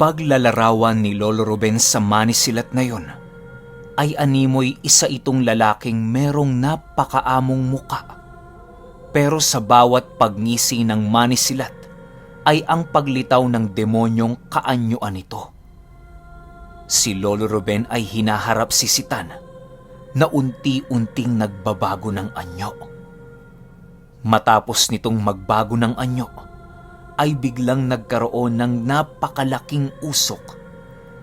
paglalarawan ni Lolo Ruben sa manisilat na yon, ay animoy isa itong lalaking merong napakaamong muka. Pero sa bawat pagngisi ng manisilat ay ang paglitaw ng demonyong kaanyuan nito. Si Lolo Ruben ay hinaharap si Sitan na unti-unting nagbabago ng anyo. Matapos nitong magbago ng anyo, ay biglang nagkaroon ng napakalaking usok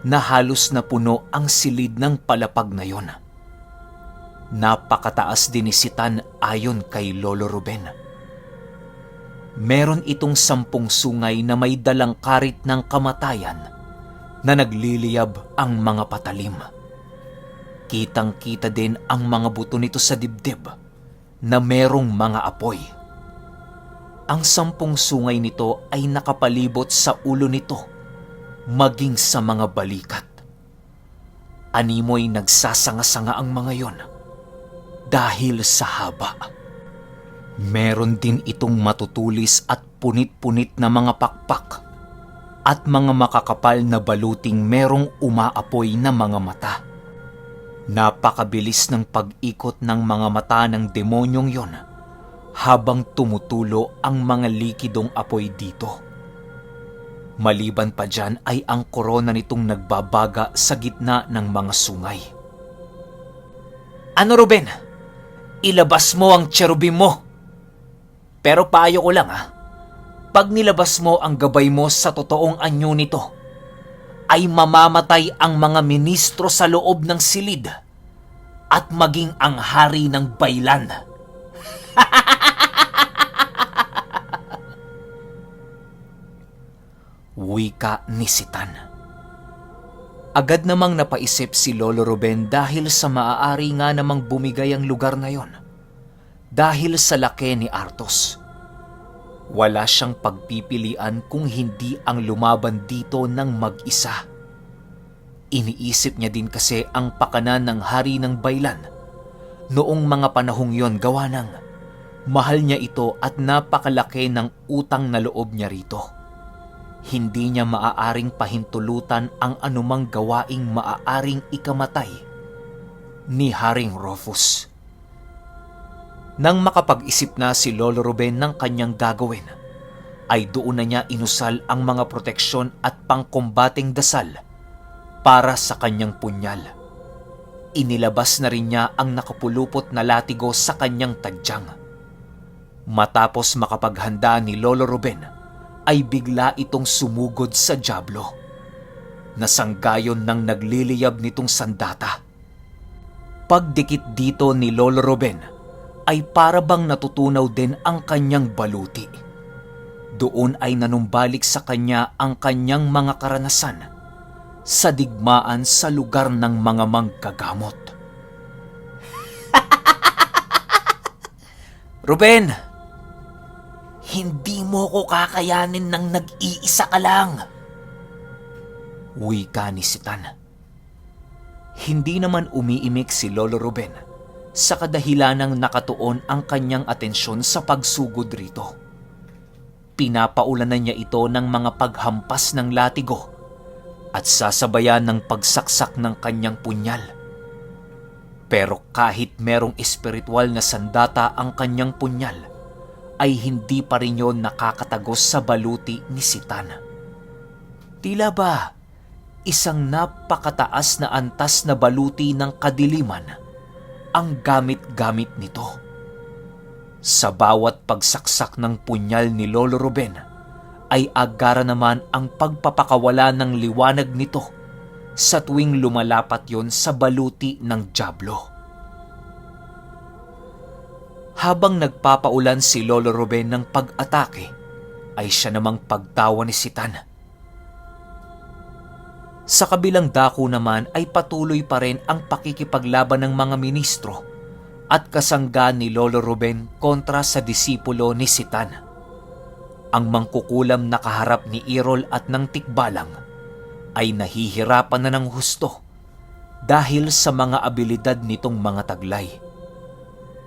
na halos na puno ang silid ng palapag na yon. Napakataas din ni Sitan ayon kay Lolo Ruben. Meron itong 10 sungay na may dalang karit ng kamatayan na nagliliyab ang mga patalim. Kitang-kita din ang mga buto nito sa dibdib na merong mga apoy. Ang 10 sungay nito ay nakapalibot sa ulo nito, maging sa mga balikat. Animoy nagsasanga-sanga ang mga yon dahil sa haba. Meron din itong matutulis at punit-punit na mga pakpak at mga makakapal na baluting merong umaapoy na mga mata. Napakabilis ng pag-ikot ng mga mata ng demonyong yon habang tumutulo ang mga likidong apoy dito. Maliban pa dyan ay ang korona nitong nagbabaga sa gitna ng mga sungay. Ano, Ruben? Ilabas mo ang cherubim mo. Pero payo ko lang pag nilabas mo ang gabay mo sa totoong anyo nito, ay mamamatay ang mga ministro sa loob ng silid at maging ang hari ng baylan. Wika ni Sitan. Agad namang napaisip si Lolo Ruben dahil sa maaari nga namang bumigay ang lugar na yon dahil sa laki ni Artos. Wala siyang pagpipilian kung hindi ang lumaban dito ng mag-isa. Iniisip niya din kasi ang pakanan ng hari ng baylan noong mga panahong yon gawa ng mahal niya ito at napakalaki ng utang na loob niya rito. Hindi niya maaaring pahintulutan ang anumang gawaing maaaring ikamatay ni Haring Rufus. Nang makapag-isip na si Lolo Ruben ng kanyang gagawin, ay doon na niya inusal ang mga proteksyon at pangkombating dasal para sa kanyang punyal. Inilabas na rin niya ang nakapulupot na latigo sa kanyang tadyang. Matapos makapaghanda ni Lolo Ruben, ay bigla itong sumugod sa dyablo. Nasanggayon ng nagliliyab nitong sandata. Pagdikit dito ni Lolo Ruben, ay para bang natutunaw din ang kanyang baluti. Doon ay nanumbalik sa kanya ang kanyang mga karanasan sa digmaan sa lugar ng mga manggagamot. Ruben! Hindi mo ko kakayanin ng nag-iisa ka lang. Wika ni Sitan. Hindi naman umiimik si Lolo Ruben sa kadahilanang nakatuon ang kanyang atensyon sa pagsugod rito. Pinapaulanan niya ito ng mga paghampas ng latigo at sasabayan ng pagsaksak ng kanyang punyal. Pero kahit merong espiritual na sandata ang kanyang punyal, ay hindi pa rin yun nakakatagos sa baluti ni Sitan. Tila ba isang napakataas na antas na baluti ng kadiliman ang gamit-gamit nito. Sa bawat pagsaksak ng punyal ni Lolo Ruben, ay agara naman ang pagpapakawala ng liwanag nito sa tuwing lumalapat yon sa baluti ng dyablo. Habang nagpapaulan si Lolo Ruben ng pag-atake, ay siya namang pagtawa ni Sitan. Sa kabilang dako naman ay patuloy pa rin ang pakikipaglaban ng mga ministro at kasangga ni Lolo Ruben kontra sa disipulo ni Sitan. Ang mangkukulam na kaharap ni Irol at ng Tikbalang ay nahihirapan na ng husto dahil sa mga abilidad nitong mga taglay.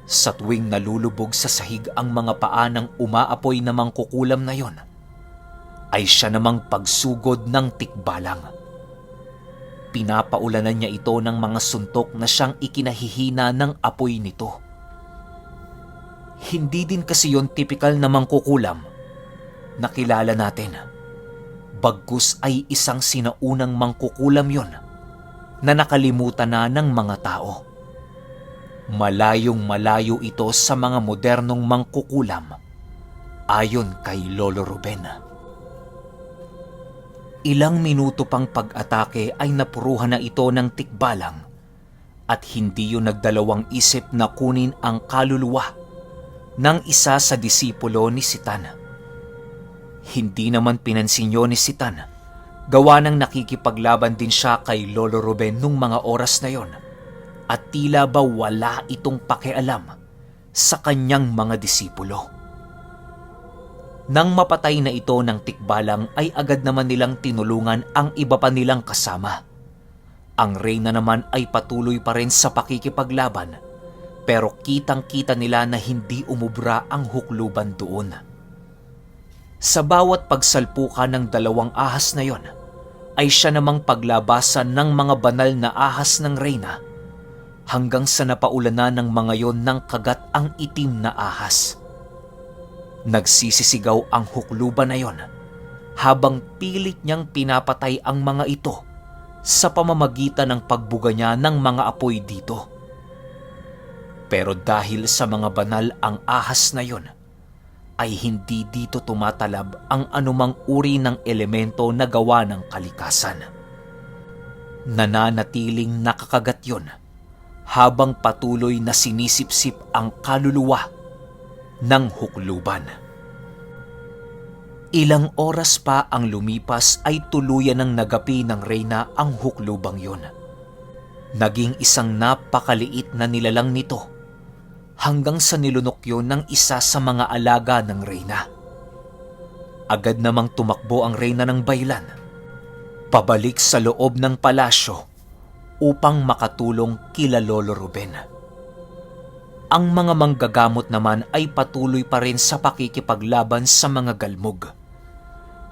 Sa tuwing nalulubog sa sahig ang mga paa ng umaapoy na mangkukulam na yon, ay siya namang pagsugod ng tikbalang. Pinapaulanan niya ito ng mga suntok na siyang ikinahihina ng apoy nito. Hindi din kasi yon tipikal na mangkukulam na kilala natin. Bagkus ay isang sinaunang mangkukulam yon na nakalimutan na ng mga tao. Malayong malayo ito sa mga modernong mangkukulam ayon kay Lolo Ruben. Ilang minuto pang pag-atake ay napuruhan na ito ng tikbalang at hindi yun nagdalawang isip na kunin ang kaluluwa ng isa sa disipulo ni Citan. Hindi naman pinansin yun ni Citan, gawa ng nakikipaglaban din siya kay Lolo Ruben nung mga oras na yon at tila ba wala itong pakialam sa kanyang mga disipulo. Nang mapatay na ito ng tikbalang ay agad naman nilang tinulungan ang iba pa nilang kasama. Ang reyna naman ay patuloy pa rin sa pakikipaglaban, pero kitang-kita nila na hindi umubra ang hukluban doon. Sa bawat pagsalpukan ng dalawang ahas na yon, ay siya namang paglabasan ng mga banal na ahas ng reyna hanggang sa napaulanan ng mga yon ng kagat ang itim na ahas. Nagsisisigaw ang hukluban na yon habang pilit niyang pinapatay ang mga ito sa pamamagitan ng pagbuga niya ng mga apoy dito. Pero dahil sa mga banal ang ahas na yon, ay hindi dito tumatalab ang anumang uri ng elemento na gawa ng kalikasan. Nananatiling nakakagat yon habang patuloy na sinisipsip ang kaluluwa ng hukluban. Ilang oras pa ang lumipas ay tuluyan ng nagapi ng reyna ang huklubang yon. Naging isang napakaliit na nilalang nito hanggang sa nilunok yon ng isa sa mga alaga ng reyna. Agad namang tumakbo ang reyna ng baylan pabalik sa loob ng palasyo upang makatulong kila Lolo Ruben. Ang mga manggagamot naman ay patuloy pa rin sa pakikipaglaban sa mga galmog.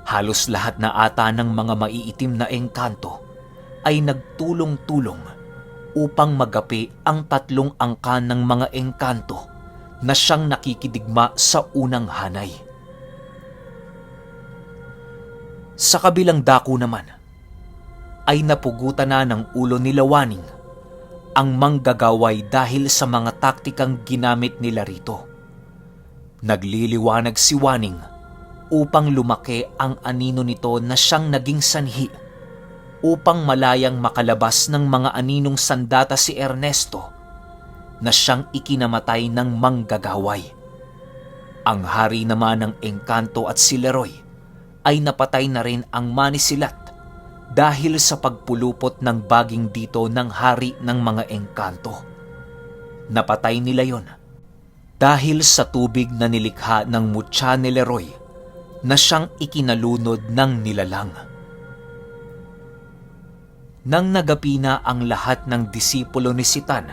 Halos lahat na ata ng mga maiitim na engkanto ay nagtulong-tulong upang magapi ang 3 angkan ng mga engkanto na siyang nakikidigma sa unang hanay. Sa kabilang dako naman, ay napugutan na ng ulo ni Waning ang manggagaway dahil sa mga taktikang ginamit nila rito. Nagliliwanag si Waning upang lumaki ang anino nito na siyang naging sanhi upang malayang makalabas ng mga aninong sandata si Ernesto na siyang ikinamatay ng manggagaway. Ang hari naman ng engkanto at si Leroy ay napatay na rin ang manisilat dahil sa pagpulupot ng baging dito ng hari ng mga engkanto. Napatay nila yon dahil sa tubig na nilikha ng mutya ni Leroy na siyang ikinalunod ng nilalang. Nang nagapi na ang lahat ng disipulo ni Citan,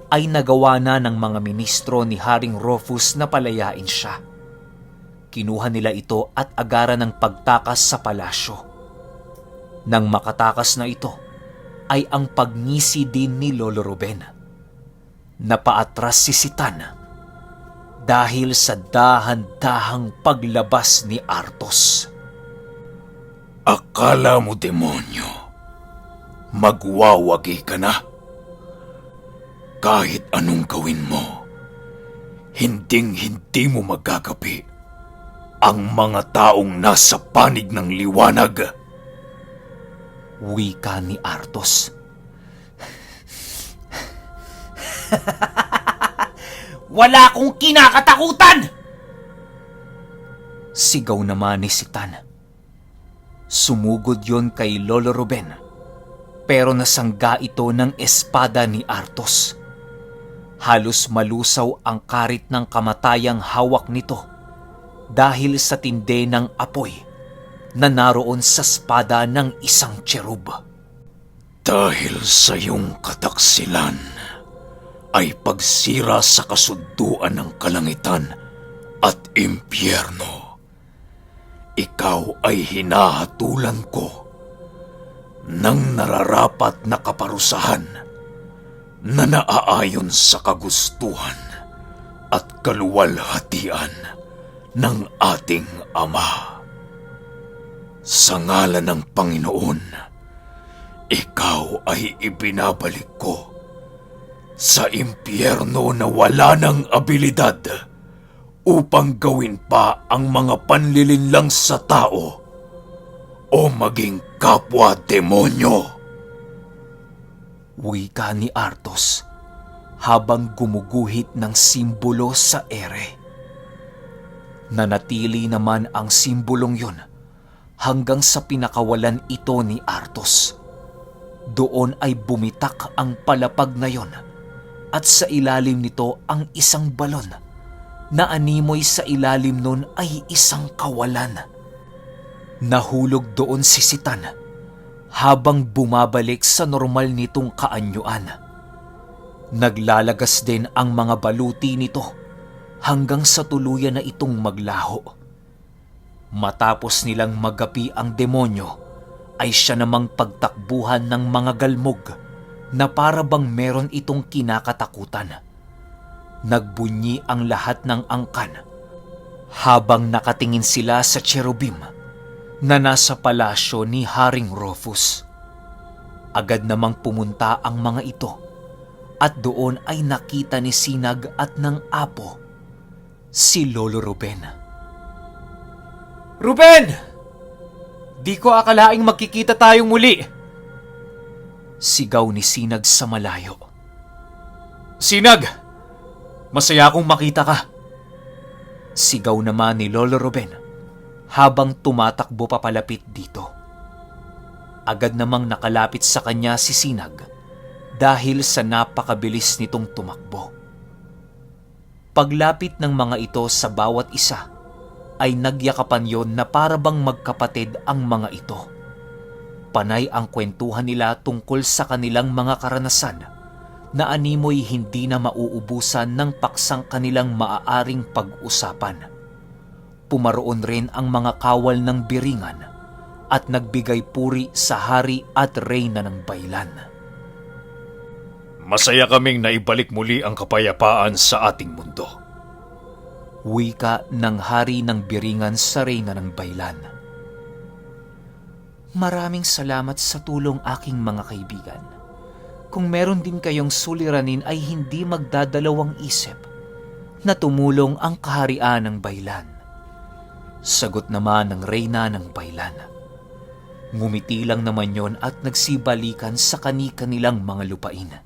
ay nagawa na ng mga ministro ni Haring Rufus na palayain siya. Kinuha nila ito at agaran ng pagtakas sa palasyo. Nang makatakas na ito, ay ang pagngisi din ni Lolo Ruben. Napaatras si Citan dahil sa dahan-dahang paglabas ni Artos. Akala mo, demonyo, magwawagi ka na? Kahit anong gawin mo, hinding-hindi mo magagapi ang mga taong nasa panig ng liwanag. Wika ni Artos. Wala akong kinakatakutan! Sigaw naman ni Citan. Sumugod yon kay Lolo Ruben, pero nasangga ito ng espada ni Artos. Halos malusaw ang karit ng kamatayang hawak nito dahil sa tindi ng apoy na naroon sa espada ng isang cherub. Dahil sa iyong kataksilan ay pagsira sa kasunduan ng kalangitan at impyerno. ikaw ay hinahatulan ko ng nararapat na kaparusahan na naaayon sa kagustuhan at kaluwalhatian ng ating Ama. Sa ngalan ng Panginoon, ikaw ay ibinabalik ko sa impyerno na wala ng abilidad upang gawin pa ang mga panlilinlang sa tao o maging kapwa-demonyo. Wika ni Artos habang gumuguhit ng simbolo sa ere. Nanatili naman ang simbolong yun hanggang sa pinakawalan ito ni Artos. Doon ay bumitak ang palapag na yon at sa ilalim nito ang isang balon na animoy sa ilalim nun ay isang kawalan. Nahulog doon si Sitan habang bumabalik sa normal nitong kaanyuan. Naglalagas din ang mga baluti nito hanggang sa tuluyan na itong maglaho. Matapos nilang magapi ang demonyo, ay siya namang pagtakbuhan ng mga galmog na para bang meron itong kinakatakutan. Nagbunyi ang lahat ng angkan habang nakatingin sila sa cherubim na nasa palasyo ni Haring Rufus. Agad namang pumunta ang mga ito at doon ay nakita ni Sinag at ng apo si Lolo Ruben. Ruben! Di ko akalaing magkikita tayong muli. Sigaw ni Sinag sa malayo. Sinag! Masaya akong makita ka. Sigaw naman ni Lolo Ruben habang tumatakbo papalapit dito. Agad namang nakalapit sa kanya si Sinag dahil sa napakabilis nitong tumakbo. Paglapit ng mga ito sa bawat isa, ay nagyakapan yon na para bang magkapatid ang mga ito. Panay ang kwentuhan nila tungkol sa kanilang mga karanasan na animoy hindi na mauubusan ng paksang kanilang maaaring pag-usapan. Pumaroon rin ang mga kawal ng biringan at nagbigay puri sa hari at reyna ng baylan. Masaya kaming naibalik muli ang kapayapaan sa ating mundo. Wika ng hari ng biringan sa reyna ng baylan. Maraming salamat sa tulong, aking mga kaibigan. Kung meron din kayong suliranin ay hindi magdadalawang isip na tumulong ang kaharian ng baylan. Sagot naman ng reyna ng baylan. Ngumiti lang naman yon at nagsibalikan sa kani-kanilang mga lupain.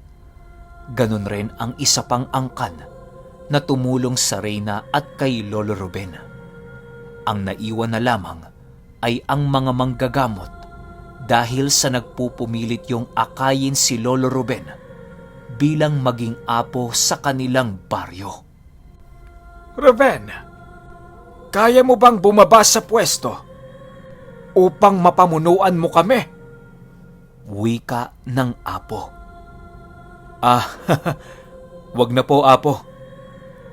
Ganon rin ang isa pang angkan na tumulong sa reyna at kay Lolo Ruben. Ang naiwan na lamang ay ang mga manggagamot dahil sa nagpupumilit yung akayin si Lolo Ruben bilang maging apo sa kanilang baryo. Ruben, kaya mo bang bumaba sa pwesto upang mapamunuan mo kami? Wika ng apo. Wag na po, apo.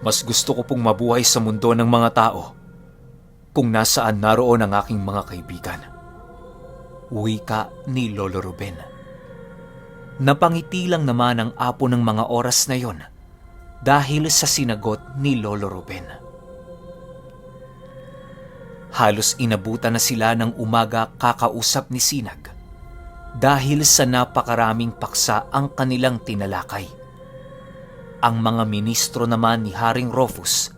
Mas gusto ko pong mabuhay sa mundo ng mga tao kung nasaan naroon ang aking mga kaibigan. Wika ni Lolo Ruben. Napangiti lang naman ang apo ng mga oras na yon dahil sa sinagot ni Lolo Ruben. Halos inabutan na sila ng umaga kakausap ni Sinag dahil sa napakaraming paksa ang kanilang tinalakay. Ang mga ministro naman ni Haring Rufus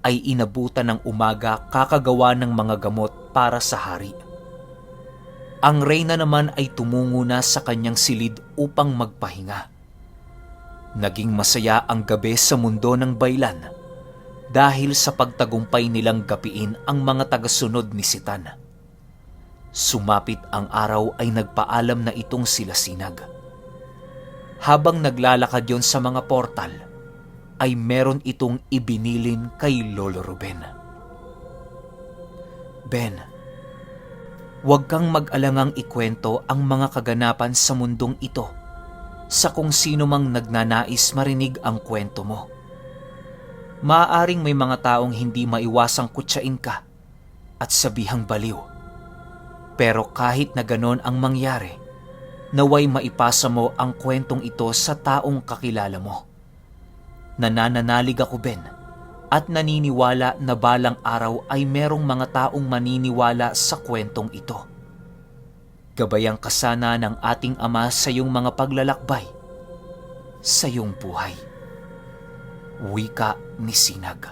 ay inabutan ng umaga kakagawa ng mga gamot para sa hari. Ang reyna naman ay tumungo na sa kanyang silid upang magpahinga. Naging masaya ang gabi sa mundo ng baylan dahil sa pagtagumpay nilang gapiin ang mga tagasunod ni Sitan. Sumapit ang araw ay nagpaalam na itong sila Sinag. Habang naglalakad yon sa mga portal, ay meron itong ibinilin kay Lolo Ruben. Ben, huwag kang mag-alangang ikwento ang mga kaganapan sa mundong ito sa kung sino mang nagnanais marinig ang kwento mo. Maaaring may mga taong hindi maiwasang kutsain ka at sabihang baliw. Pero kahit na ganon ang mangyari, naway maipasa mo ang kwentong ito sa taong kakilala mo. Nananalig ako, Ben, at naniniwala na balang araw ay merong mga taong maniniwala sa kwentong ito. Gabayang ka sana ng ating Ama sa iyong mga paglalakbay, sa iyong buhay. Wika ni Sinag.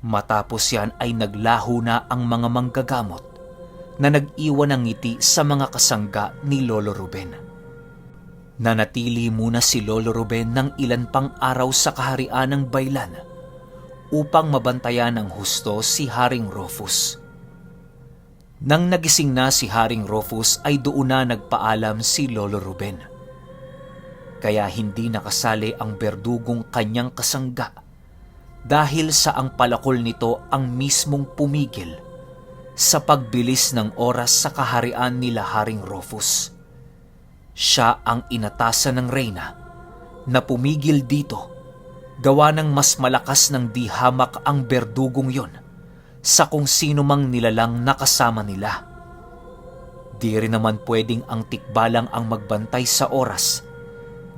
Matapos yan ay naglaho na ang mga manggagamot na nag-iwan ng ngiti sa mga kasangga ni Lolo Ruben. Nanatili muna si Lolo Ruben ng ilan pang araw sa kaharian ng Baylan upang mabantayan ng husto si Haring Rufus. Nang nagising na si Haring Rufus ay doon na nagpaalam si Lolo Ruben. Kaya hindi nakasali ang berdugong kanyang kasangga dahil sa ang palakol nito ang mismong pumigil sa pagbilis ng oras sa kaharian nila Haring Rufus. Siya ang inatasan ng reyna na pumigil dito gawa ng mas malakas ng di hamak ang berdugong yon sa kung sino mang nilalang nakasama nila. Di rin naman pwedeng ang tikbalang ang magbantay sa oras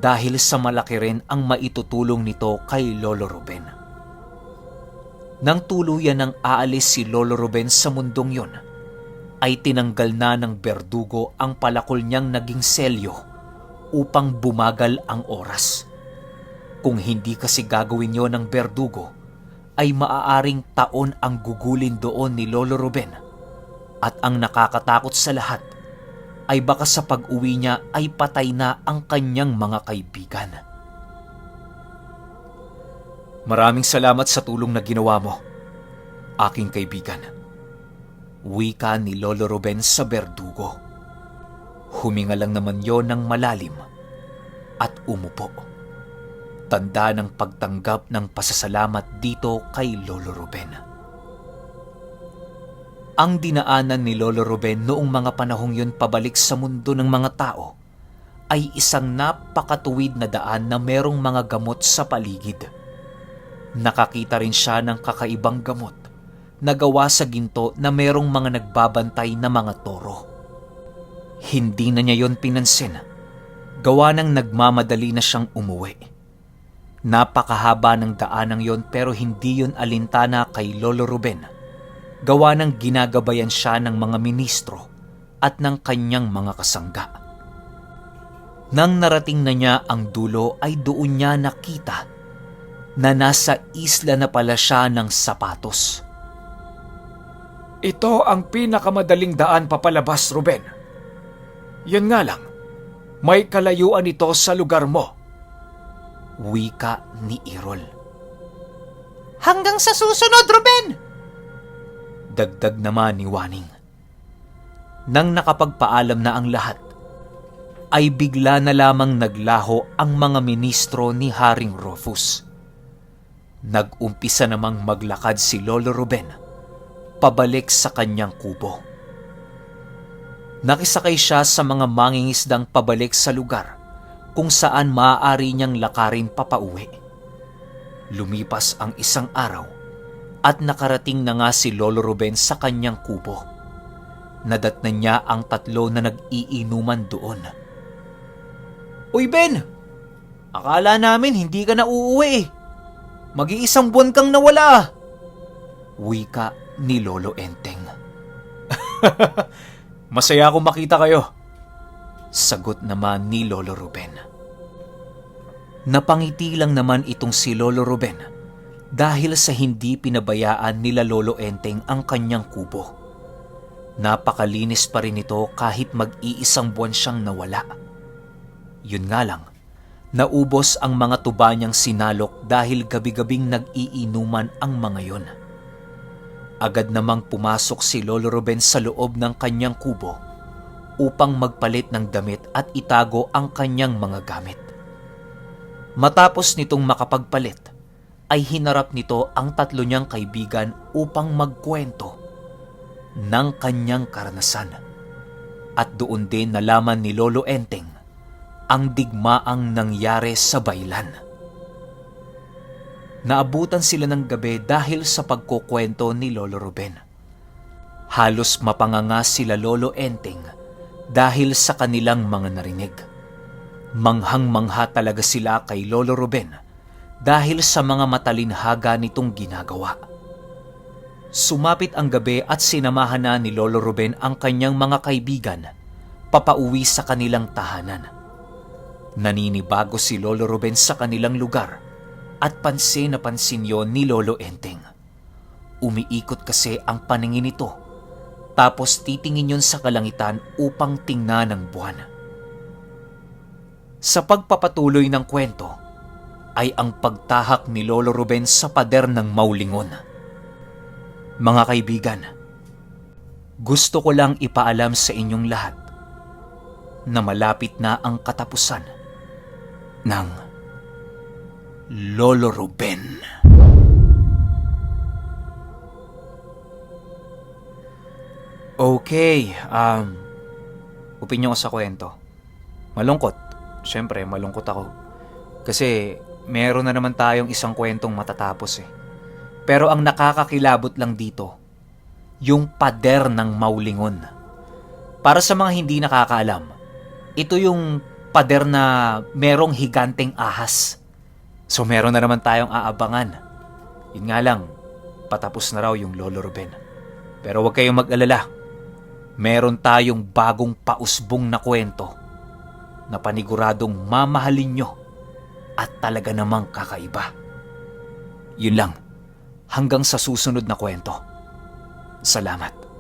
dahil sa malaki rin ang maitutulong nito kay Lolo Ruben. Nang tuluyan ng aalis si Lolo Ruben sa mundong yon, ay tinanggal na ng berdugo ang palakol niyang naging selyo upang bumagal ang oras. Kung hindi kasi gagawin yon ng berdugo, ay maaaring taon ang gugulin doon ni Lolo Ruben. At ang nakakatakot sa lahat, ay baka sa pag-uwi niya ay patay na ang kanyang mga kaibigan. Maraming salamat sa tulong na ginawa mo, aking kaibigan. Wika ni Lolo Ruben sa berdugo. Huminga lang naman yon ng malalim at umupo. Tanda ng pagtanggap ng pasasalamat dito kay Lolo Ruben. Ang dinaanan ni Lolo Ruben noong mga panahong yun pabalik sa mundo ng mga tao ay isang napakatuwid na daan na merong mga gamot sa paligid. Nakakita rin siya ng kakaibang gamot na gawa sa ginto na merong mga nagbabantay na mga toro. Hindi na niya yon pinansin, gawa ng nagmamadali na siyang umuwi. Napakahaba ng daanang yon pero hindi yon alintana kay Lolo Ruben, gawa ng ginagabayan siya ng mga ministro at ng kanyang mga kasangga. Nang narating na niya ang dulo ay doon niya nakita na nasa isla na pala siya ng sapatos. Ito ang pinakamadaling daan papalabas, Ruben. Yan nga lang, may kalayuan ito sa lugar mo. Wika ni Irol. Hanggang sa susunod, Ruben! Dagdag naman ni Waning. Nang nakapagpaalam na ang lahat, ay bigla na lamang naglaho ang mga ministro ni Haring Rufus. Nag-umpisa namang maglakad si Lolo Ruben pabalik sa kanyang kubo. Nakisakay siya sa mga mangingisdang pabalik sa lugar kung saan maaari niyang lakarin papauwi. Lumipas ang isang araw at nakarating na nga si Lolo Ruben sa kanyang kubo. Nadatnan niya ang tatlo na nag-iinuman doon. Uy, Ben! Akala namin hindi ka na uuwi. Mag-iisang buwan kang nawala. Wika ni Lolo Enteng. Masaya akong makita kayo. Sagot naman ni Lolo Ruben. Napangiti lang naman itong si Lolo Ruben dahil sa hindi pinabayaan nila Lolo Enteng ang kanyang kubo. Napakalinis pa rin ito kahit mag-iisang buwan siyang nawala. Yun nga lang, naubos ang mga tuba niyang sinalok dahil gabi-gabing nag-iinuman ang mga yon. Agad namang pumasok si Lolo Ruben sa loob ng kanyang kubo upang magpalit ng damit at itago ang kanyang mga gamit. Matapos nitong makapagpalit, ay hinarap nito ang tatlo niyang kaibigan upang magkwento ng kanyang karanasan. At doon din nalaman ni Lolo Enteng ang digmaang nangyari sa Baylan. Naabutan sila ng gabi dahil sa pagkukwento ni Lolo Ruben. Halos mapanganga sila Lolo Enteng dahil sa kanilang mga narinig. Manghang-mangha talaga sila kay Lolo Ruben dahil sa mga matalinhaga nitong ginagawa. Sumapit ang gabi at sinamahan na ni Lolo Ruben ang kanyang mga kaibigan papauwi sa kanilang tahanan. Naninibago si Lolo Ruben sa kanilang lugar at pansin na pansin yon ni Lolo Enteng. Umiikot kasi ang paningin nito tapos titingin yon sa kalangitan upang tingnan ang buwan. Sa pagpapatuloy ng kwento ay ang pagtahak ni Lolo Ruben sa pader ng maulingon. Mga kaibigan, gusto ko lang ipaalam sa inyong lahat na malapit na ang katapusan ng Lolo Ruben. Okay, opinyon ko sa kwento. Malungkot. Siyempre, malungkot ako. Kasi meron na naman tayong isang kwentong matatapos eh. Pero ang nakakakilabot lang dito, yung pader ng maulingon. Para sa mga hindi nakakaalam, ito yung pader na merong higanteng ahas. So meron na naman tayong aabangan. Yun nga lang, patapos na raw yung Lolo Ruben. Pero huwag kayong mag-alala. Meron tayong bagong pausbong na kwento na paniguradong mamahalin nyo at talaga namang kakaiba. Yun lang. Hanggang sa susunod na kwento. Salamat.